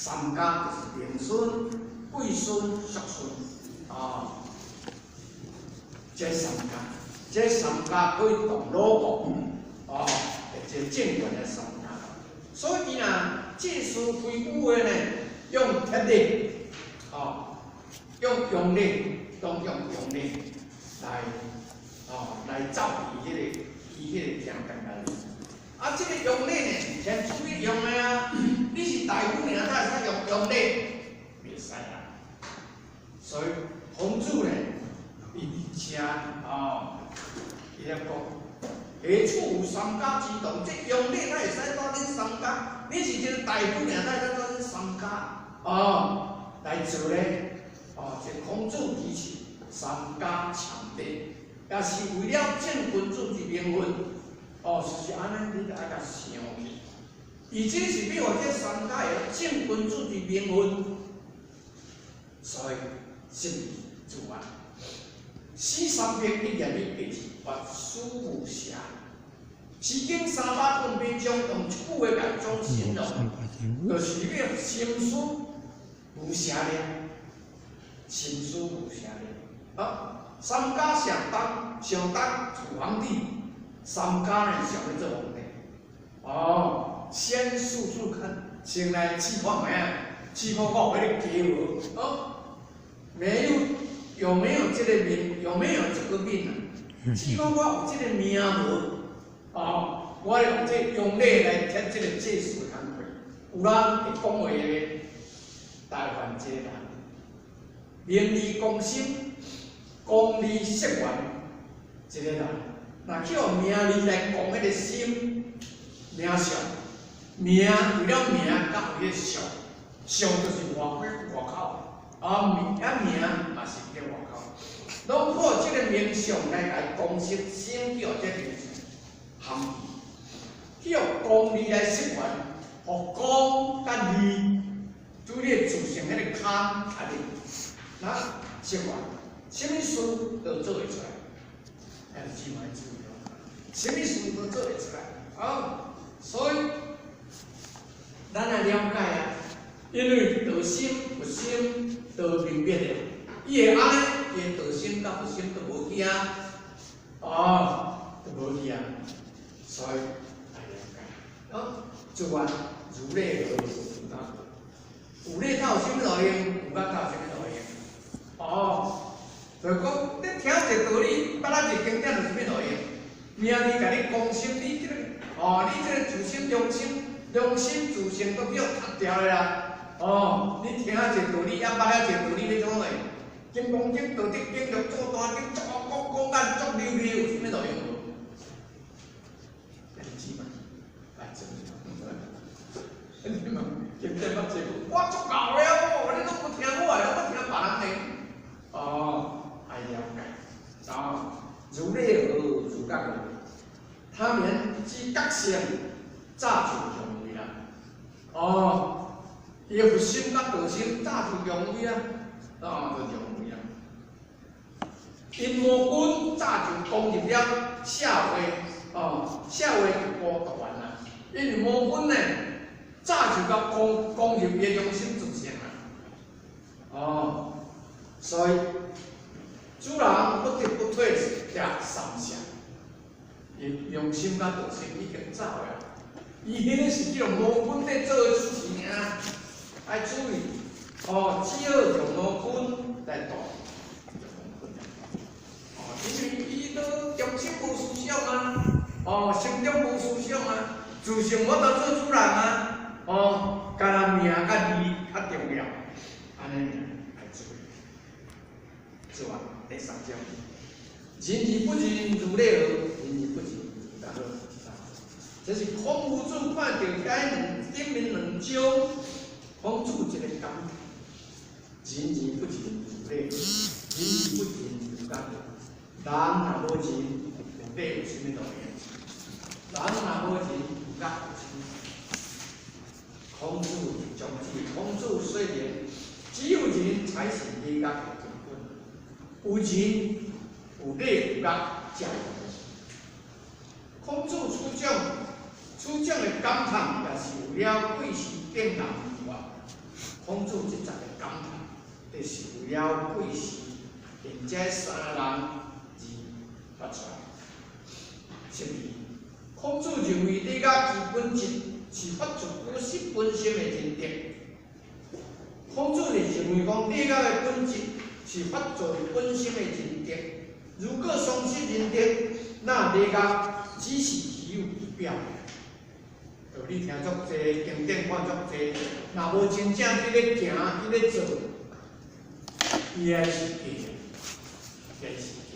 三家就是明孫、貴孫、叔孫，哦，這三家，這三家可以同魯國，哦，一個政權的三家。所以若祭司開句話呢，用鐵力，哦，用陽曆，當用陽曆來，哦，來走伊彼個伊彼個行動來。啊，這個陽曆呢是天主去用的啊！你是大夫爾，哪會使用陽曆？袂使啊！所以孔子呢，伊佇遮哦，伊咧講，何處有三家之同？這陽曆哪會使帶恁三家？你是一個大夫爾，哪會使帶恁三家？哦，來做咧？哦，這孔子提出三家攕德，也是為了正君子之名分。哦，是按呢，你著愛共想去。伊這是欲予這三家會正君子之名分，所以設立自願。詩301十八字，勿使無邪。詩經308章用一句話共總形容，就是欲心思無邪念，心思無邪念。啊，三家想當想當土皇帝。三家呢想欲做皇帝，哦，先試試看，先來試看覓啊，試看看有彼个機無？哦，沒有，有沒有這個命？有沒有這個命啊？試看我有這個命無？哦，我用這陽曆來貼這個祭司工課，有人會講話的，台灣這個人，名利攻心，功利色緣，這個人。若去予名利來攻彼個心，名相，名為了名，佮為了相，相就是外外口，啊名啊名嘛是佇外口，攏靠這個名相來共攻心，心去予這名相含去，去予功利來釋懷，予功佮利，對你的自性彼个空較利，那釋懷，啥物事都做會出來。兄弟姊妹注意哦，啥物事都做會出來啊！所以咱來了解啊，因為道心佛心都明白的，伊會按呢，伊的道心佮佛心都無去啊，哦，都無去啊，所以來了解啊，做完如理何如覺，有禮頭有啥物路用？有覺頭有啥物路用？哦。就講，你聽一個道理，捌了一個經典有啥物路用？名利共你攻心，你這個哦，你這個自心良心、良心自性都叫踢掉了啦。哦，你聽一個道理，抑捌了一個道理，欲創啥？金剛經、道德經、六祖壇經，足講講甲足流利，有啥物路用無？兄弟姊妹，來做。你問經典捌這句，我足𠢕了，你攏無聽我的，攏愛聽別人的。哦。愛了解，啊，如理何如覺何？他們之覺性早就降位啦。哦，伊的佛心佮道心早就降位啊，啊，就降位啊。𪜶魔君早就攻入了社會，哦，社會就孤獨完啦。因為魔君呢，早就共攻攻入伊的良心自性啦。哦，所以。主人不得不退徛三舍，伊良心佮道心已經走了。伊彼个是叫魔君佇做的主持爾，愛注意哦，只好用魔君來度。哦，因為伊都中心無思想啊，哦，心中無思想啊，自性無得做主人啊，哦，干焦名佮利較重要，按呢愛注意，是吧？第三章，仁而不仁，如禮何？仁而不仁，如覺何？這是孔夫子看著遐兩頂面兩章，孔子一個感嘆：仁而不仁，如禮何？仁而不仁，如覺何？人若無仁，有禮有啥物路用？人若無仁，有覺有啥物？孔子宗旨，孔子雖然只有仁才是禮樂的根本，有仁有禮有樂才會。孔子此種此種的感嘆，也是為了貴時敬人以外，孔子這十个感嘆，就是為了貴時因這三人而發出來。十二，孔子認為禮樂之本質是發自本本心的仁德。孔子是認為講禮樂的本質是發自本心的仁德。如果喪失仁德，那禮樂只是虛有其表。道理聽足濟，經典看足濟，若無真正佇咧行，佇咧做，伊還是假，還是假。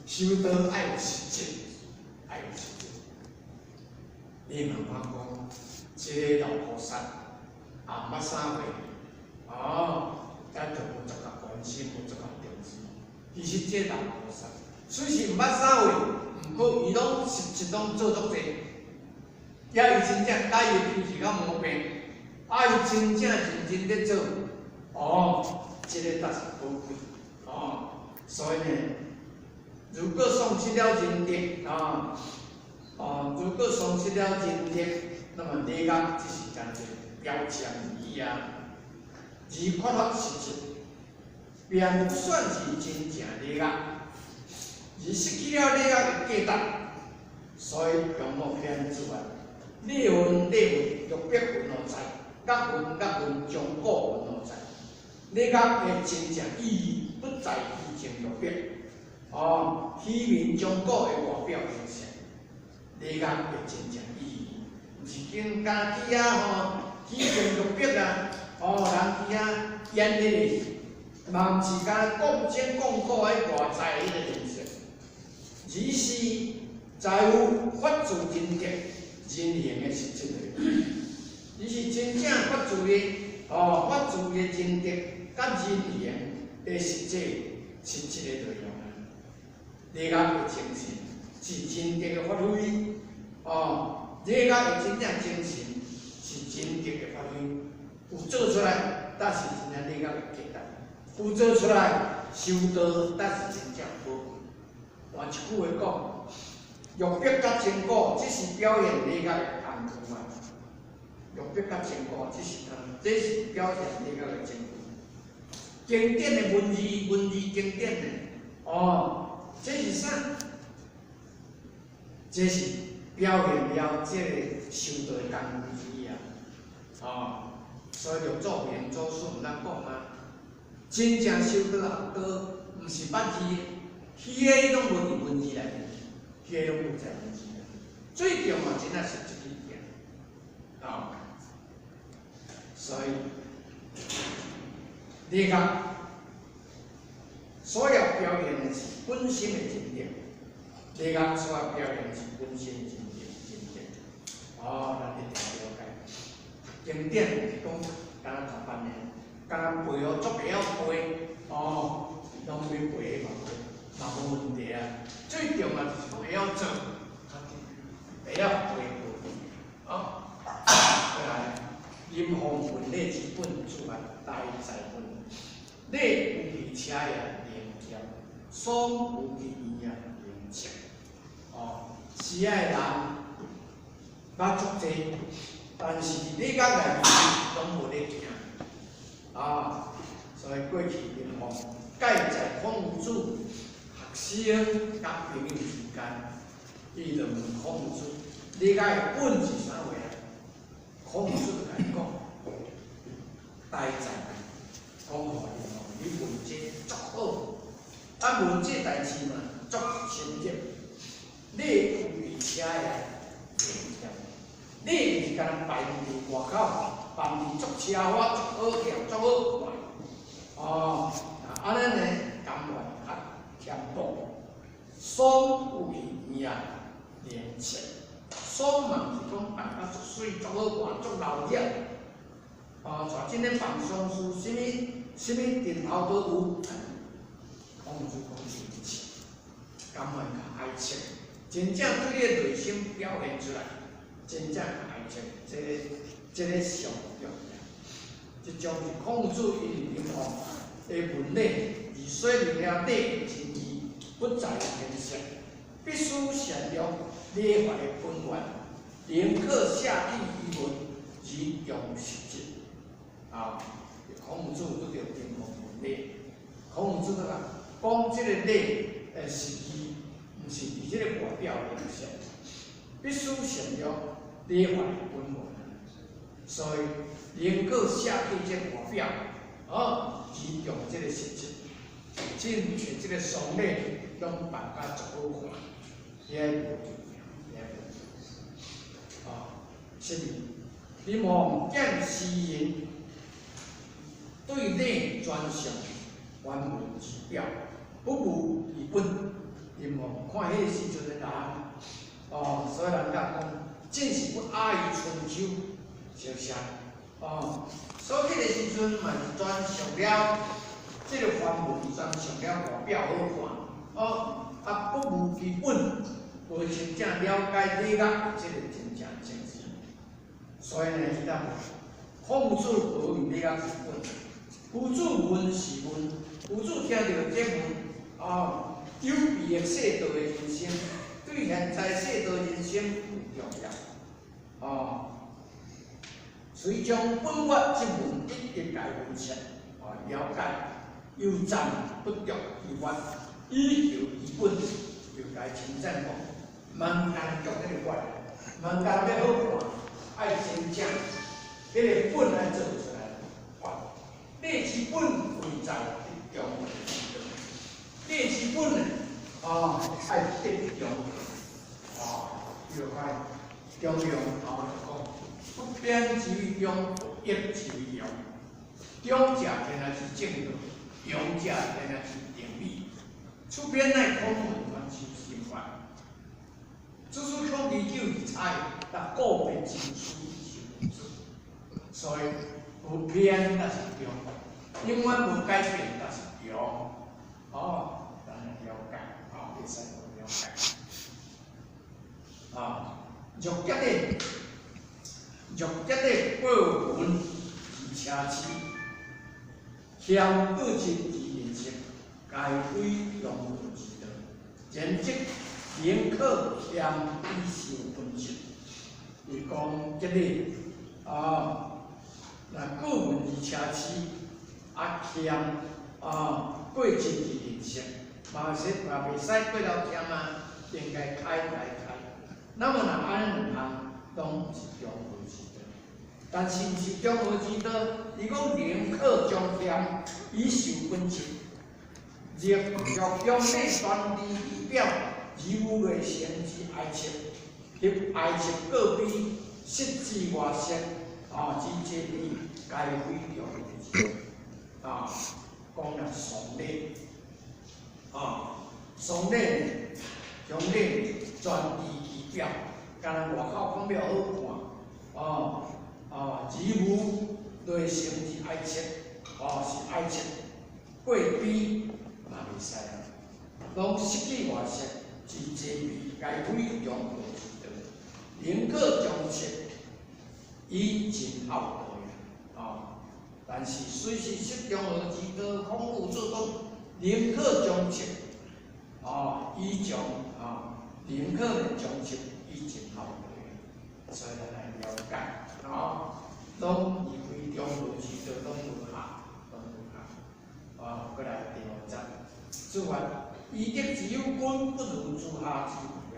修道愛有實質，愛有實質。你慢慢講，這个老菩薩也毋捌啥話，哦，咱就無足夠關心，無足夠重視。其實這老菩薩雖是毋捌啥話，毋過伊攏實質攏做足濟。也伊真正佮伊的脾氣較毛病，啊，伊真正認真咧做，哦，這个才是寶貴，哦，所以呢，如果喪失了仁德，啊，哦，如果喪失了仁德，那麼禮樂只是真濟標籤而已啊，而缺乏實質，便不算是真正禮樂，而失去了禮樂的價值，所以用莫偏之外。禮云禮云，玉璧云何在？樂云樂云，鐘鼓云何在？禮樂的真正意義不在虛情玉璧，哦，虛名鐘鼓的外表形象。禮樂的真正意義，毋是經家己啊吼，虛情玉璧啊，哦，人佇遐演彼个戲，嘛毋是干講真講古的外在彼個形式，而是在乎發自仁德。人形的實質內容，伊是真正發自的哦，發自的仁德佮人形的實際是一个內容啊。禮樂的精神是仁德的發揮，哦，禮樂的真正精神是仁德的發揮，有做出來，才是真正禮樂的價值；有做出來，修道才是真正寶貴。換一句話講，玉璧佮鐘鼓，只是表現禮樂的工具啊！玉璧佮鐘鼓，只是這是表現禮樂的工具。經典的文字，文字經典的，哦，這是啥？這是表現了這个修道的工具之一啊！哦，所以六祖慧能祖師毋通講啊，真正修道學道，毋是捌字，虛的攏無佇文字內面。彼個攏無在文字內，最重要真正是這個件，啊，所以禮樂所要表現的是本心的仁德，禮樂所要表現的是本心的仁德，仁德。哦，咱一定了解。經典是講，敢若讀班的，敢若背哦，足會曉背，哦，攏欲背嘛，嘛無問題啊。最重要就是講會曉做，會曉背過，哦。過來，林鳳問禮之本，自來大哉問。禮有其奢也廉儉，喪有其嚴也寧戚。哦，時愛的人捌足濟，但是禮樂內面攏無咧行。啊，所以過去林鳳介在孔夫子學生佮朋友之間，伊就問孔夫子：禮樂的本是啥貨啊？孔夫子就共伊講：大哉，講予伊吼，你問這足好，啊問這代誌嘛足深入。禮有其奢也廉儉，禮毋是干焦擺佇外口，放佇足奢華、足好看、足好看。哦，按呢呢，甘願較儉薄。喪有其嚴也寧戚，喪嘛毋是講辦甲足媠、足好看、足鬧熱。哦，像這个辦喪事，啥物啥物陣頭都有。孔子講寧戚，甘願較哀戚，真正對你的內心表現出來，真正較哀戚，這个上重要。這種是孔子伊林鳳的問禮，而說明了禮的真義，不在形式，必須善用禮法的本源，寧可下地於文，而用實質。啊，啊，孔夫子拄著林王問禮，孔夫子講講這個禮實義，毋是佇這個外表的形式，必須善良禮法的本源。所以寧可捨棄這個外表，而重這個實質，親像這個喪禮攏辦甲足好看，遐無重要，遐無重要。啊，是林王見時人對禮專上繁文之表，不務其本。林王看彼個時陣的人，哦，所以人家講，真是不亞於春秋，是不是啊？哦，所以彼個時陣嘛是專上了，這個繁文專上了外表好看，哦，啊不務其本，無真正了解禮樂這個真正精神。所以呢，伊當孔子無用禮樂之本，夫子問是問，夫子聽著這問，哦，有裨益世道的人生，對現在世道人生有重要，哦。遂將本末之問一一解分析，哦，了解，又贊不著其法，以求其本，就共稱讚講，毋通著彼個法，毋通欲好看，愛真正，彼個本愛做出來。禮之本貴在得中之道，禮之本呢，哦，愛得中，哦，就看中庸哦，就講不偏之為中，不逆之為庸。中者天下之正道，庸者天下之定理。出編乃孔門傳授心法，只是孔其久而采，但個別之處是所以無偏就是中，永遠無改變就是中。哦，咱來了解，哦，會使了解。啊，若結禮過分之奢侈，嫌過真之人生，皆非中道之道。然則寧可謙以受本質。伊講結禮啊，若過分之奢侈，啊儉啊過真之吝嗇，嘛是嘛袂使過頭儉啊，應該開來開。那麼若按呢兩項，攏毋是中和之道。但是毋是中和之道，伊講寧可將儉以受本質，若若將禮專知儀表，而無內心之哀戚，及哀戚過卑，失之外色，啊，之這比，皆非中和之道。啊，講若喪禮，啊，喪禮將禮專知儀表，敢若外口講了好看，哦，哦，而無內心之哀戚，哦，是哀戚過卑嘛袂使啊，攏失去外色之這比，皆非中和之道。寧可將戚以盡孝道，啊，但是雖是失中和之道，孔夫子講寧可將戚，哦，以將啊，寧可將戚以盡孝道，所以咱來了解，啊，攏離開中和之道，攏無合，攏無合。啊，過來第五節，子曰：夷狄之有君，不如諸夏之無也。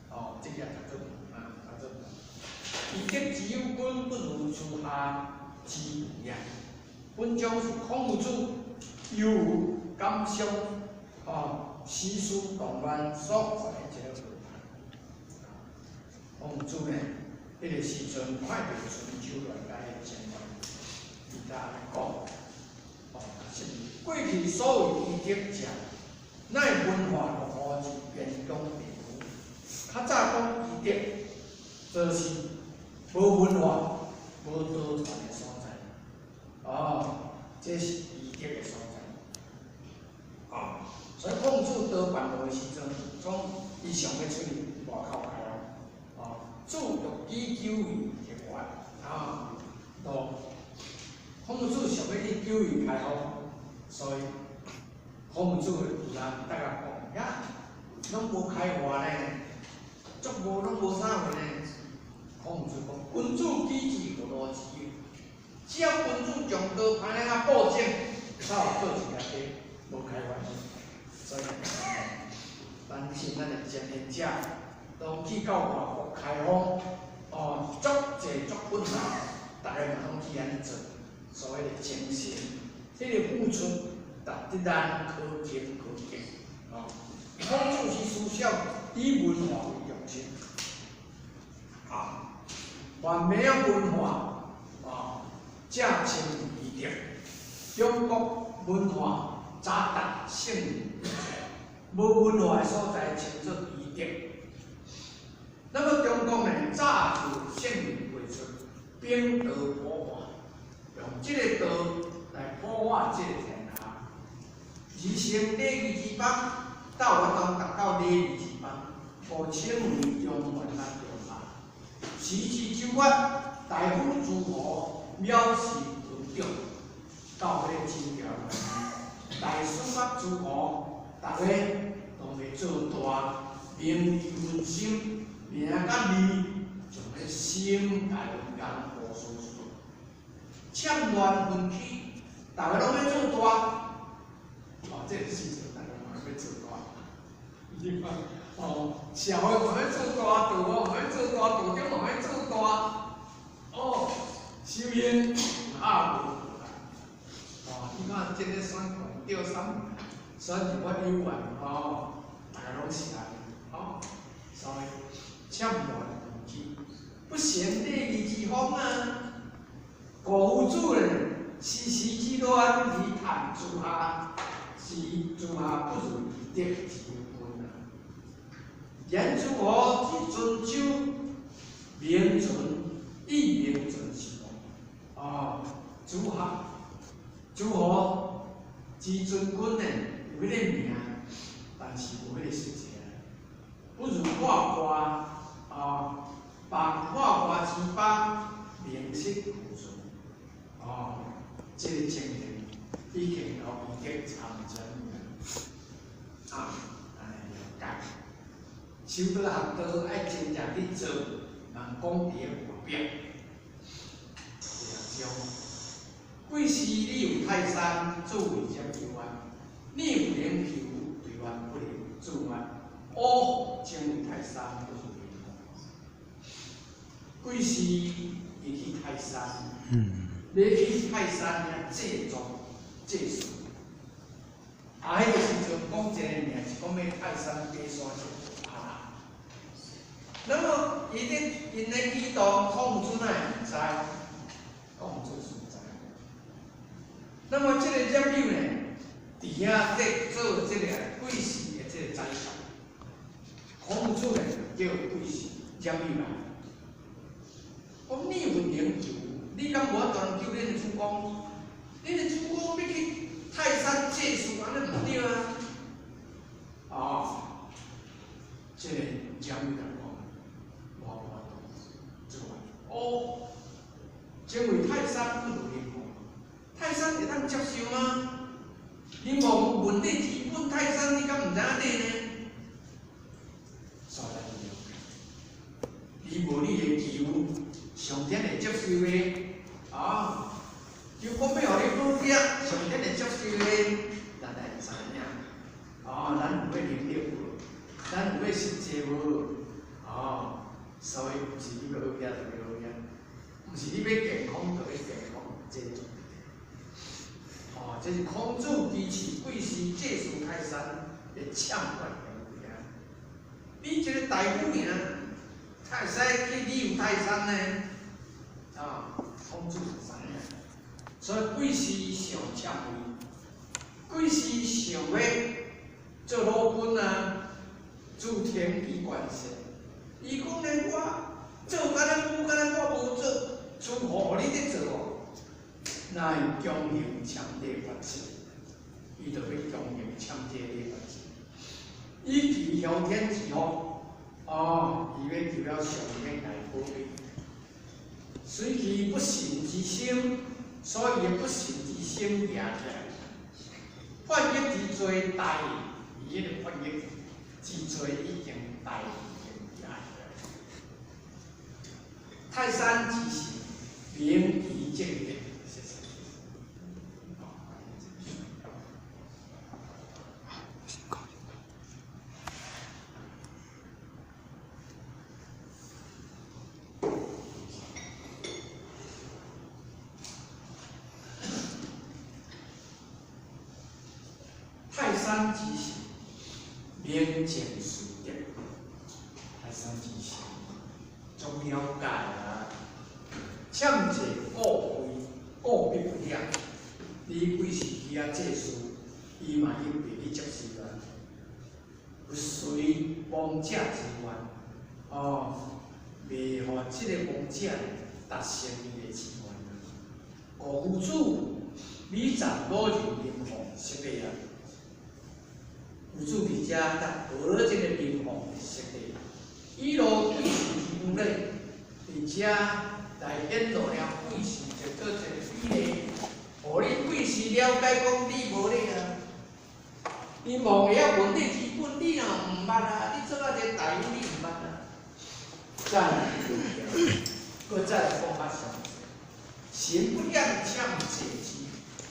哦，這個較做啊，較做。夷狄之有君，不如諸夏之無也。本章是孔夫子憂鬱感傷，啊，時事動亂所發的一個問題。孔夫子呢，彼個時陣看著春秋亂代的情況，伊才按呢講。哦，是過去所謂夷狄者，乃文化落後之邊疆地區。較早講夷狄，就是無文化、無道傳的所在。哦，這是夷狄的所在。啊，所以孔子到辦道的時陣，講伊想欲出去外口開啊，子欲以久矣而還啊，都孔子想欲去求伊開放，所以孔子有人逐下講呀，攏無開化呢，足無攏無啥貨呢。孔子講，君子幾之何如之？只要君主将刀歹啊布政，才有做一个家，无开玩笑。所以，咱是咱的前贤者，拢去到外國開放，哦，足濟足困難，逐个嘛攏去按呢做，所謂的精神，這個付出，值得咱可敬可敬，哦。孔子是思想以文化為中心，啊，凡沒有文化，啊，才稱為德。中國文化早達聖人，無文化的所在稱做愚德。那麼中國呢，早就聖人輩出，秉道普化，用這個道來普化這個天下。而成禮儀之邦，到我當達到禮儀之邦，故稱為中原啊中華。時至周月，大夫諸侯藐視文長，到迄個秦朝，大師甲諸侯，逐个都欲做大，名利熏心，名佮利，將彼心共人無所事，戕亂紛起，逐个攏欲做大。哦，這個時陣逐个嘛欲做大，你看，哦，社會嘛欲做大，道嘛欲做大，道長嘛欲做大，哦，修行啊無啦。哦，你看這個選縣長、選立法委員，哦，逐个攏是按呢，哦，所以戕亂紛起，不賢禮儀之風啊。古夫子呢，時時之亂而嘆諸下，是諸下不如以德之君啊。言諸侯之春秋，名存，以名存是無。哦，諸侯，諸侯之尊君呢，有彼個名，但是無彼個實際。不如破卦，啊，邦破卦之邦，名實俱存。哦，這個情形已經到已經參真啊，按呢了解。修道學道愛真正去做，人講佇咧外表。對啊，貴時你有泰山，子為則有冤；你有靈丘，對願不能自願。哦，成為泰山不是靈。貴時伊去泰山，欲去泰山遐祭祖祭祀。啊，彼个時陣講一个名是講欲泰山爬山啊。那麼伊咧𪜶咧舉動，孔子哪會毋知？孔子是毋知。那麼這個冉有呢，佇遐咧做這個貴時的這個宰相，孔子呢叫貴時冉有來，講你有靈丘，你敢無法度救恁的主公？恁的主公欲去泰山祭祀，按呢毋對啊！哦，這個冉有來講，無法度做哦，成為泰山不如靈王，泰山會當接受嗎？靈王問你之本泰山，你敢毋知影底呢？所以咱了解，你無你的求，上天會接受的啊！就講欲予你好聽，上天會接受的，咱來知影。哦，咱有彼能力無？咱有彼實際無？哦，所以毋是你欲好聽就欲好聽，毋是你欲健康就欲健康，這個重點。哦，這是孔子支持貴時祭祀泰山的戕亂行為啊！你一個大夫爾，才會使去禮有泰山呢？啊，孔子是知影，所以貴時想戕位，貴時想欲做老君啊，自天機關說，伊講呢，我做敢若久，敢若我無做，諸侯予你咧做哦，那會強行戕禮法式，伊就欲強行戕這禮法式，以求徭天之福，哦，伊欲求了上天來保庇，隨其不信之心，所以伊不信之心舉起來，叛逆之罪大，伊彼個叛逆之罪已經大已經舉起來。泰山之神，名其正德，山之神，明镜随得。泰山之神足了解啊，欠债故非，故必不晓。你几时去遐济事，伊嘛应袂去接受啊。有随亡者之愿，哦，袂予这个亡者达成伊的志愿啊。故夫子，美赞老人灵凤释地啊。夫子伫遮甲学了这个灵凤释地，以露贵氏之无礼，伫遮来显露了贵氏一个一个比例，予你贵氏了解讲你无礼啊。林凤会晓问你基本，你若毋捌啊，你做啊一个大夫，你毋捌啊。再来，阁再来讲较详细。神不厌欠债之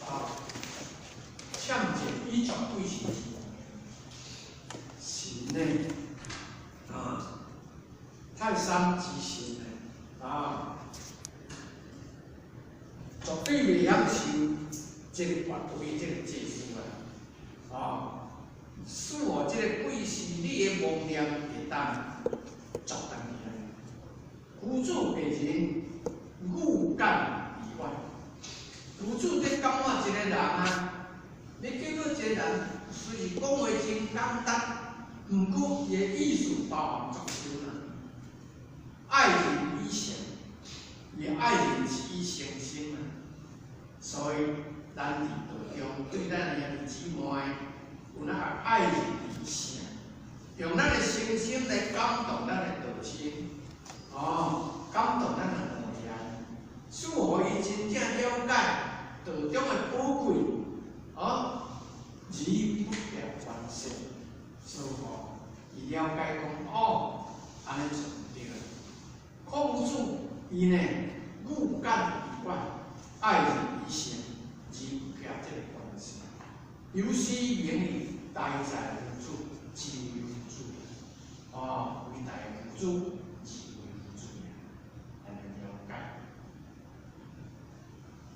啊，欠债以绝贵氏之神呢？啊，泰山之神呢？啊，绝对袂晓受这个跋杯这个济事啊！啊，使予这个贵氏你的妄念会当作动起来。夫子给人语感以外，夫子你感觉一个人啊，你叫做一个人，虽是讲话真简单，毋过伊的意思包含足深啊。愛人以誠，伊愛人是以誠心啊，所以咱佇道中對咱的兄弟姊妹，有那愛人以誠，用咱的誠心來感動咱的道親，哦，感動咱的妄念，使予伊真正了解道中的寶貴，哦，而不欠關係，所以吼，伊了解講，哦，按呢做對。孔子伊呢，語感以外，愛人以誠，而不欠這個關係。由是名義，大在夫子，之為夫子。哦，偉大的夫子，而為夫子，按呢了解。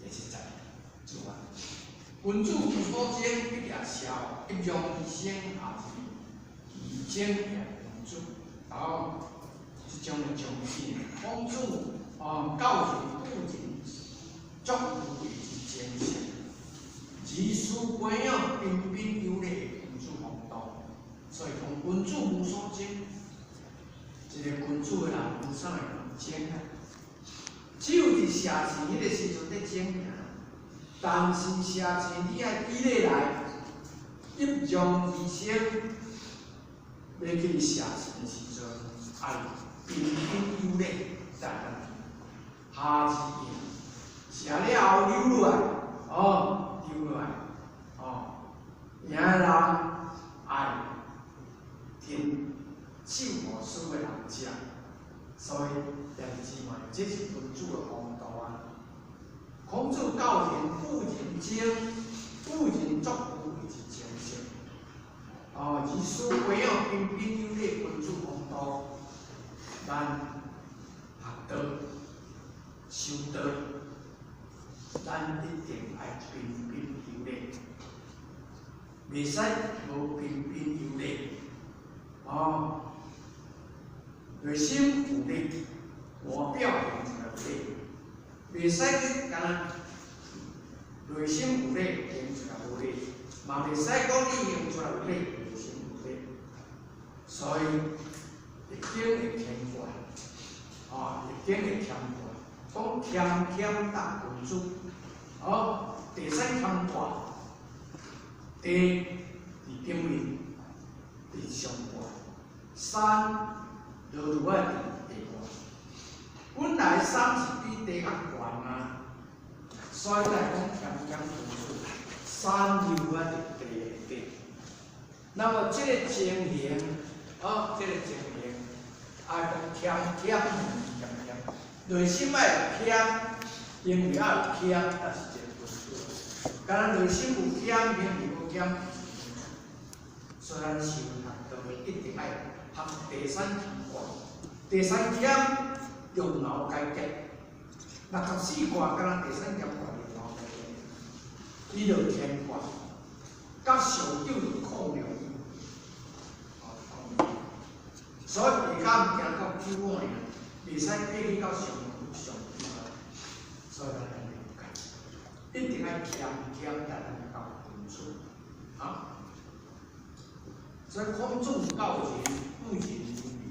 第七節，做啊。君子無所爭，必也孝；一讓其生，下之其爭也君子。哦，這種的場景，孔子哦教訓古人足有伊之精神，自私培養彬彬有禮的君子風度。所以講，君子無所爭，一個君子的人無啥會爭啊，只有佇社錢彼個時陣咧爭爾。但是社錢你愛以禮來，一讓而生，欲去社錢的時陣，愛彬彬有禮，才會當去。下字贏，射了後溜落來，哦，溜落來，哦，贏的人愛聽手予輸的人食，所以兄弟姊妹，這是君子的風度啊。孔子教人與人爭，與人作有伊之精神。哦，而使培養彬彬有禮君子風度，咱學道、修道，咱一定愛彬彬有禮，袂使無彬彬有禮。哦，內心有禮，外表現出來有禮。袂使去干焦內心有禮，行出來無禮，嘛袂使講你行出來有禮，內心無禮。所以一定會謙過，哦，一定會謙過。講謙謙達君子，哦，第三謙過，地佇頂面，佇上懸，山落落來佇地懸。本來山是比地較懸啊，所以來講謙謙君子，山又啊佇地下底。那麼這個情形，哦，這個情形，愛講謙謙謙謙，內心愛有謙，因為愛有謙，才是一個君子。敢若內心有謙，名字無謙，所以咱修學道一定愛學第三謙卦，第三謙用腦解決。64卦敢若第三謙卦用腦解決，伊就乾卦，佮上九就靠袂使过去到上上久啊，所以咱爱了解，一定愛謙謙才能到君子，啊。所以孔子教人對人無義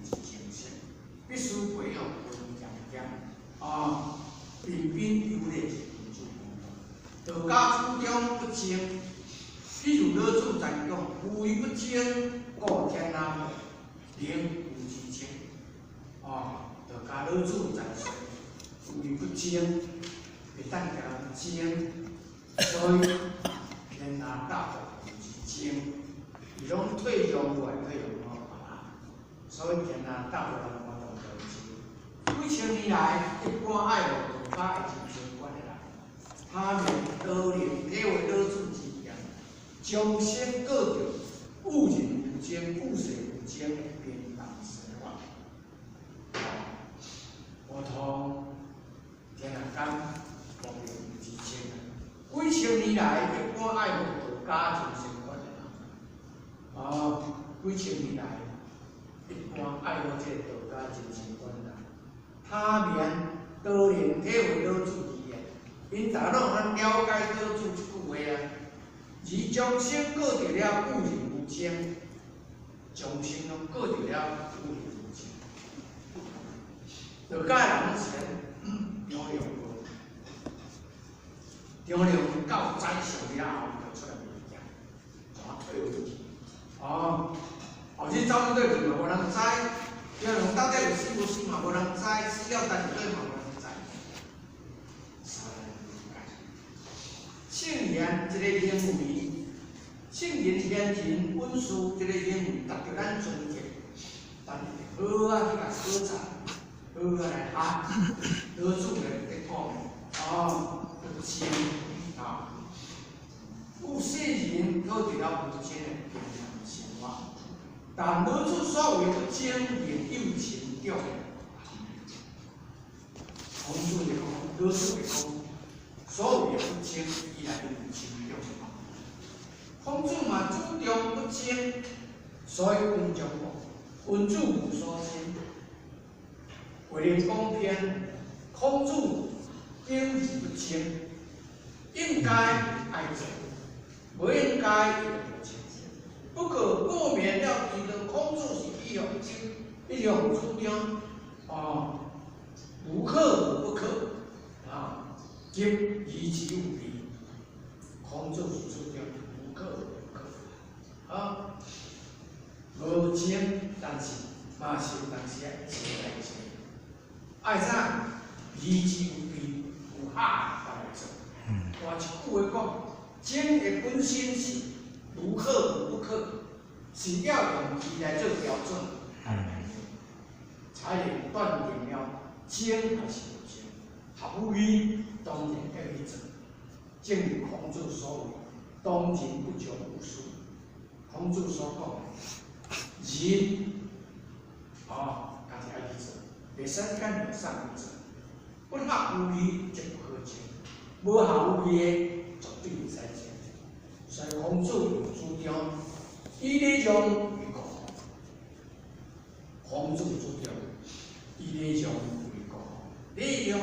之精神，必須培養溫謙謙，啊，彬彬有禮是君子風度。道家主張不爭，譬如老子曾講：無為不爭，故天下寧無之爭。哦，道家老子曾說：無為不爭，會當共人爭，所以天下大無之爭。伊攏退讓落來，退讓予別人，所以天下大無人無當爭。幾千年來，一般愛護道家的人生觀的人，他們都能體會老子之言，終生過著與人無爭、與世無爭的平淡生活。無同天下間無明之爭。幾千年來，一般愛護道家人生觀的人，哦，幾千年來，一般愛護這個道家人生觀的人，他們都能體會老子之言，𪜶逐家攏通了解老子這句話啊，而終生過著了與人無爭，終生攏過著了與人無爭。道家人是張良無，張良到宰相了後，就出來賣劍，怎退回去？哦，後日走佗去嘛無人知，張良到底有死無死嘛無人知，死了佗佗嘛無人知。聖賢這個行為，聖人賢人穩事這個行為，值得咱尊敬，但是好啊去共考察，好啊來學，老子來咧講，哦，不爭啊，有世人過著了無爭的平淡生活，但老子所謂不爭，另有深重。孔子就講，老子就講，所謂的不爭，伊內面有深重。孔子嘛主張不爭，所以文章講，君子無所爭。慧能講篇，孔子秉義不爭，應該愛做，無應該伊就無爭。不過過免了，伊的孔子是一向爭，一向主張，哦，無可無不可，啊，兼疑其有備。孔子是主張無可無不可，啊，無爭，但是嘛是有當時愛爭來爭，愛啥？疑之有備，有下來做。換一句話講，爭的本身是無可無不可，是要用義來做標準，才能斷定了爭還是無爭。合乎義當然要去做。正如孔子所謂“當仁不讓於師”，孔子所講的仁，哦，家己愛去做，袂使干讓送去做。不合乎義則不可爭，無合乎義的絕對袂使爭。所以孔子有主張以禮讓為國，孔子主張以禮讓為國，禮讓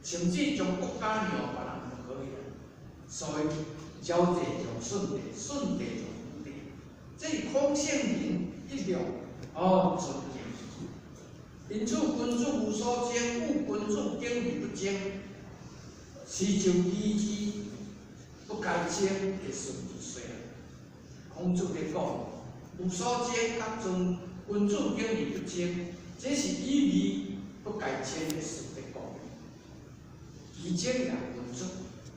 甚至將國家讓別人就可以了。所以堯帝讓舜帝，舜帝讓禹帝，這是孔聖人一向哦尊敬。因此，君子無所爭，故君子秉義不爭，是就義之不該爭的順序說。孔子咧講，無所爭，佮尊君子秉義不爭，這是以義不該爭的事咧講。伊爭也君子，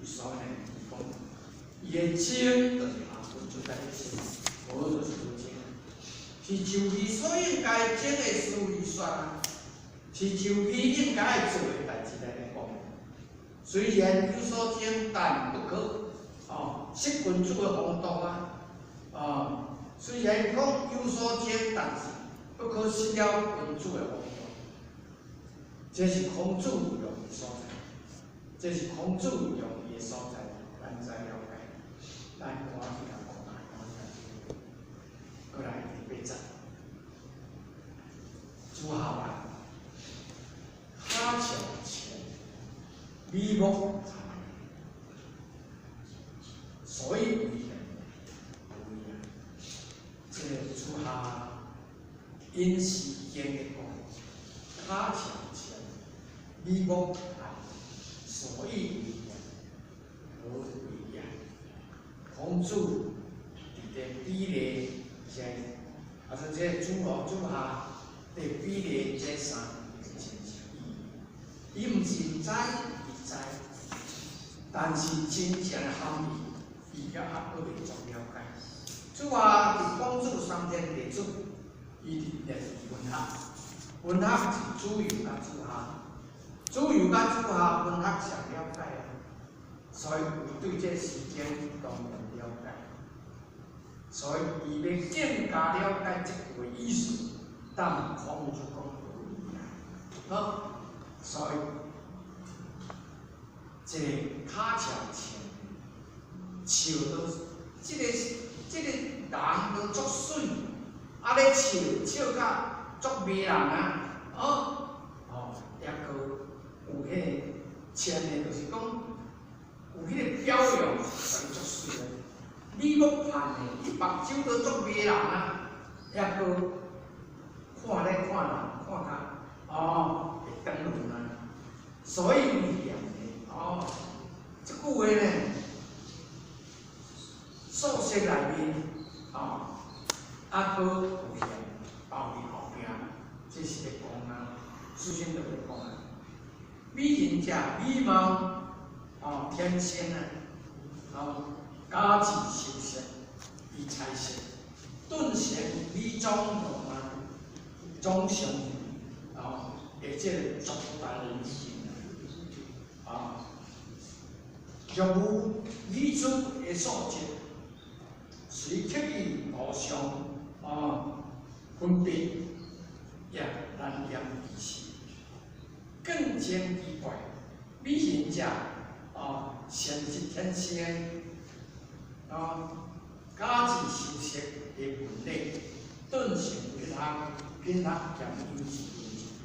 伊所以呢，伊講，伊的爭就是合君子在心，無就是無爭。是就伊所應該爭的事而說啊，是就伊應該愛做的代誌來咧講。雖然有所爭，但不可哦，失君子的風度啊！哦，雖然講有所爭，但是不可失了君子的風度。這是孔子用的所在，這是孔子用的所在，咱知了解。咱趕緊來看，趕緊來，過來第八節，主好啊！ 𪜶是經歷過，跤撨淺，美目盼，所以為念，何為也？孔子佇咧比例這，啊，說這子路子夏佇比例這三個真是伊，伊毋是毋知，伊知，但是真正的含義，伊猶閣未足了解。子夏佇孔子三天弟子，伊佇念文學，文學是子游佮子夏，子游佮子夏文學上了解啊，所以有對這時間當然了解。所以伊欲更加了解這句話意思，當孔子講何為也？好，所以這個跤撨淺，笑都這個人都足媠，啊咧笑笑甲足迷人啊！哦，哦，抑閣有彼个淺的，就是講有彼個表樣，伊足媠的。美目盼的，伊目睭都足迷人啊！抑閣看咧看人看較哦會轉輪啊，所以為念的哦，這句話呢，素色內面哦，啊閣有現包佇後壁，這是咧講啊，首先就咧講啊，美人者美貌哦，天生啊，哦。假自修飾，伊彩色，頓成美妝容啊，總相哦，或者作大人形啊，若無女子的素質，隨刻意圖像啊，分別也難言其事。更兼奇怪，美人者啊，善質天生。啊，假自修飾的文理，頓成品學，品學兼優是文質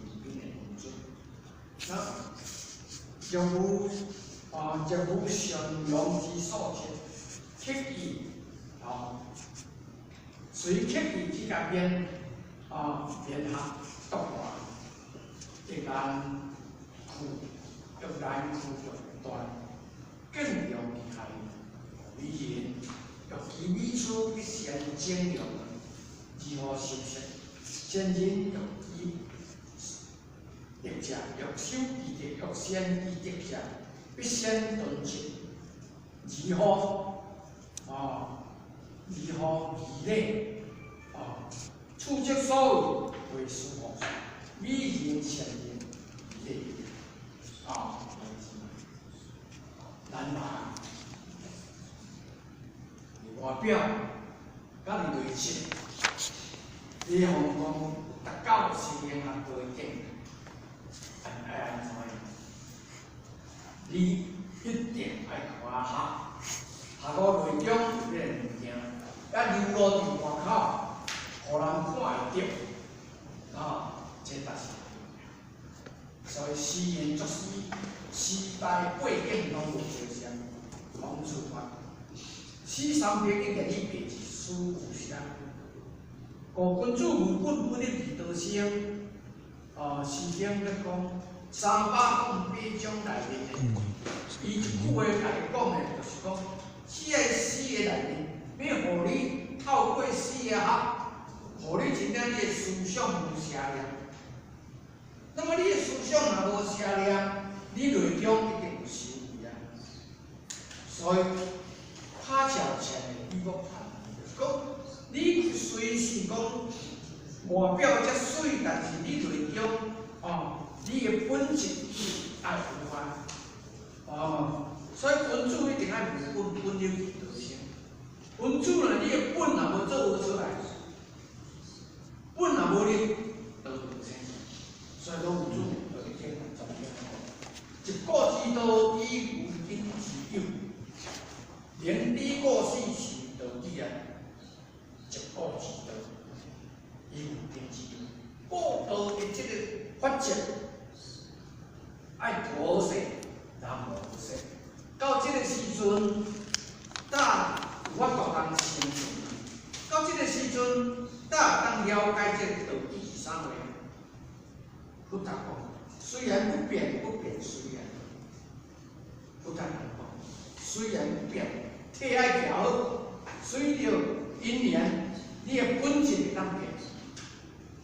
彬彬的文字。那若無啊，若無善良之素質，刻意啊，隨刻意去共勉啊，勉學獨斷，亦難去，欲難去欲斷，更容其害。美人欲其美處必先整容，如何修飾？先人欲其德者，欲修其德，欲先其德者，必先敦質。如何啊？如何義禮？啊？處則所謂為舒服，美人善人義禮啊，難難。外表佮你內質，你予講達到心靈學的境界，愛按怎樣？你一定愛看學，學到內中有彼个物件，啊流露佇外口，予人看會著，啊，這才是。所以時人作詩，時代背景攏無相像，孔子說。此三百境界，你袂一絲有相。故君子無本，本入二道生。哦，師兄咧講308種內面的，伊一句話共你講的，就是講，這个詩的內面，欲予你透過詩的學，予你真正你的思想無邪念。那麼你的思想若無邪念，你內中一定有修為啊。所以。跤撨淺的美目盼，就是講你雖是講外表遮媠，但是你內中哦，你的本質愛有啊，哦，所以君子一定愛無本，本入道生。君子呢，你的本若無做出來，本若無立，道就無生。所以老子就佇這總結講，一古之道，以無根之有。連理過世是道理啊，一古之道，以無根之有。古道的這個法則，愛妥勢，人無勢。到這個時陣，才有法度通生存。到這個時陣，才會當了解這個道理。啥話？佛陀講，隨緣不變，不變隨緣。佛陀講，隨緣不變，體愛徛好，隨著因緣，你的本質會當變。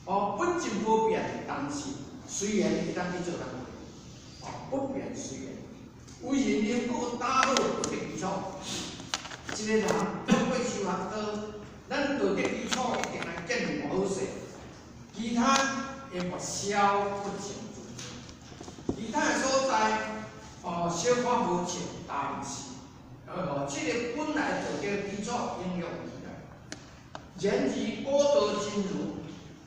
哦，本質無變，但是隨緣會當去做工課。哦，不變隨緣。為人能夠打好道德基礎，一個人透過修學道，咱道德基礎一定愛建立好勢，其他會抹消不淨住。其他的所在，哦，小可無淨，但是，哦，這個本來道德基礎應用起來。然而果道真如，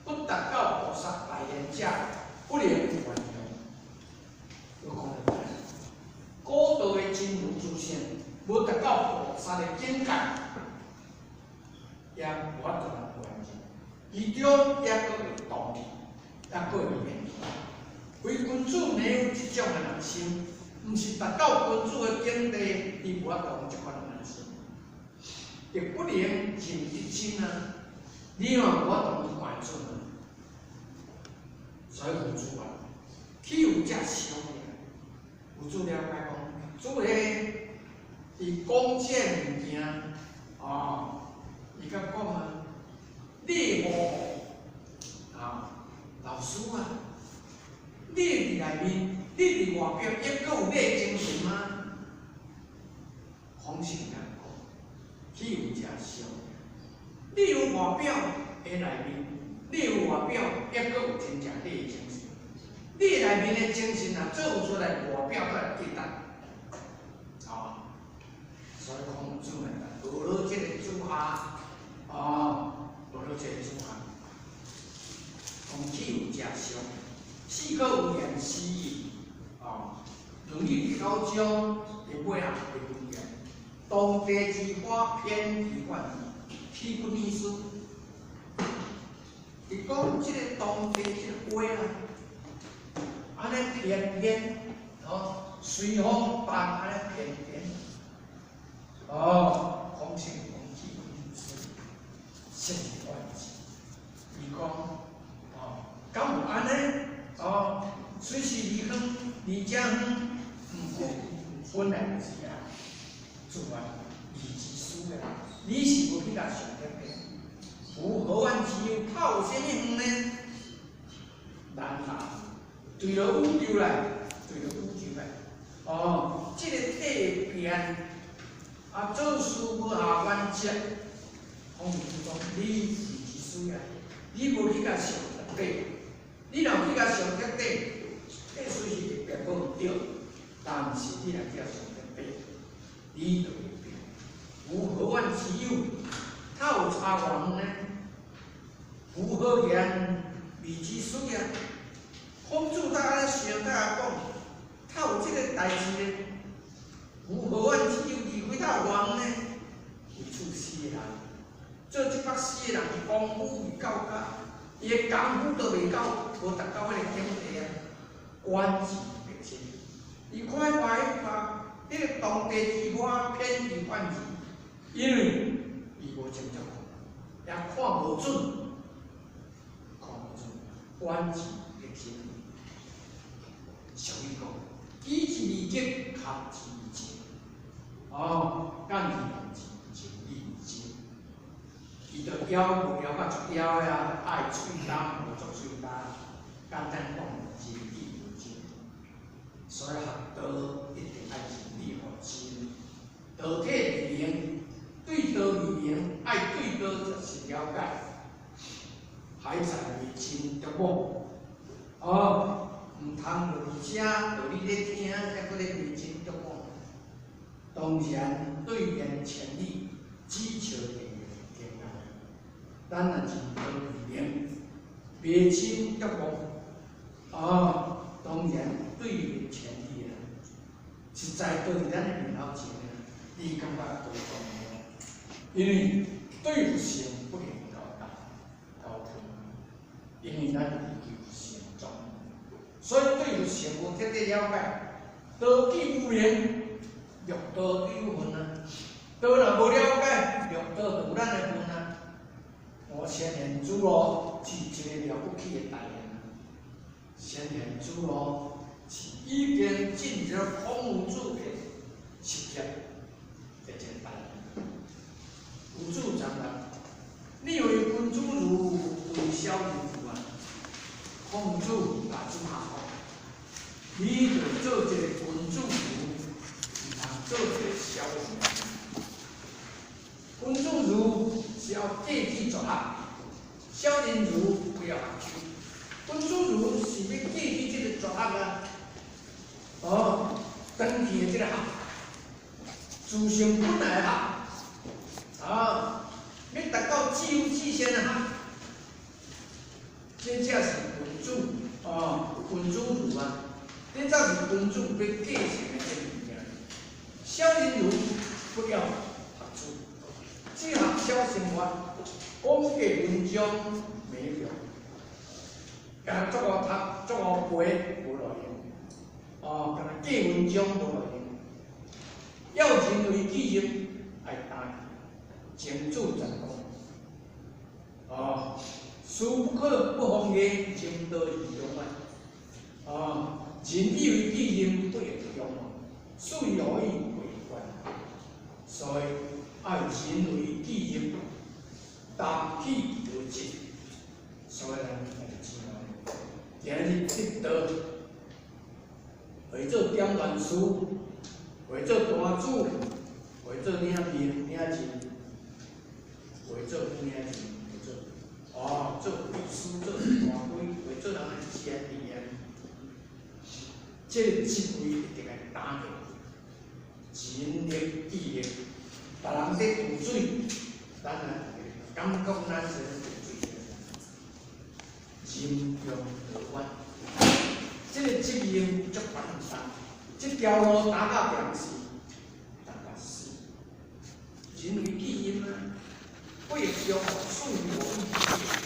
不達到菩薩大願者，不能圓融。我講得果道的真如自性，無達到菩薩的境界，也無法度來完成。其中也閣會動去，也閣會變去。非君子沒有這種的人心，毋是達到君子的境地，伊無法度有這款的人心。亦不能認得真啊！你嘛無法度看準啊！所以佛子啊，豈有遮小的？佛子了解講，主彼伊講這物件，哦，伊甲講啊，你無啊，老師啊，你佇內面，你佇外表，抑閣有你的精神嗎？孔子咁講，豈有遮小？你有外表的內面，你有外表，抑閣有真正你的精神。你內面的精神若做出來，外表才會記得。哦，所以孔子呢，學了這個子夏，哦，學了這個子夏，講豈有遮小？四可有言思義，哦，《論語》第九章的尾仔的文言，當地之花偏而反之，豈不逆思？伊講這個當地這個花啊，按呢翩翩，哦，隨風動按呢翩翩，哦，孔子講豈不逆思？實是反之。伊講，哦，敢有按呢？哦，雖是離遠離遮遠，毋過本來就是啊，自然未之思啊。你是無去共想徹底，夫何遠之有？透有啥物遠呢？難啊，對著宇宙來，對著宇宙來。哦，這個體變啊，做事無下原則。孔子講，你是之思啊，你無去共想徹底。你若有去共想徹底，這雖是變無對，但是你若去共想徹底，你就會變。夫何遠之有？它有差偌遠呢？夫何言未之思啊？孔子他按呢想，他講，他有這個代誌呢。夫何遠之有？離開他有偌遠呢？為此四個人，做這百四個人，功夫未到家，伊的功夫都未到，無達到彼個境地啊。觀之必真，伊看外彼彼個當地之花偏而反之，因為伊無清楚看，也看無準，看無準，觀之必真。俗語講，舉之未急，堪之未靜。哦，干之之情意未真。伊就枵無枵甲足枵的啊，愛喙焦無足喙焦，簡單講，真理無真。所以學道一定愛真理予真，道體未明，對道未明，愛對道就是了解，還在迷真著無？哦，毋通落佇遮，著你咧聽，抑閣咧迷真著無？當然對面千里，只求天天涯。咱若是道未明，迷真著無？哦，當然對面千里啊，實在都佇咱的面頭前啊，你感覺多重要？因為對佛性不能高大高通，因為咱是求成長，所以對佛性無徹底了解，道既無明，六道有分啊。道若無了解，六道就有咱的份啊。五千年主咯，是一个了不起的大人。先贤子路是已經進入孔夫子的實業的一個大人。有主長啦，你為君子如，為小人如啊？孔子共子夏講，你著做一個君子如，毋通做一個小人。君子如是要繼起絕學，小人如不要學手。君子如是欲繼起這个絕學啊，哦，長期的這个學，自性本來的學，啊，欲達到自由自在的學，這才是君子哦，君子如啊，這才是君子欲繼承的這个物件。小人如不要學書，只學小生活，講過文章沒用。敢若足𠢕讀，足𠢕背，無路用。哦，敢若記文章無路用。要人為己任，愛擔起，曾子十講。哦，事不可不防也，仁道義用啊。哦，人以為己任，不亦用事以何以為官？所以愛人為己任，擔起為責。所以咱愛知影，今日得道，會做點願師，會做單主，會做領面領人，會做副領人，會做哦，做律師，做大規，會做人的監理啊。這個職位一定愛擔起，盡力記力，別人咧渡水，咱也感覺咱是咧渡水。任重道遠，這個責任足繁重，這條路擔到掂死，擔到死。人為己任啊，不會將事於我意。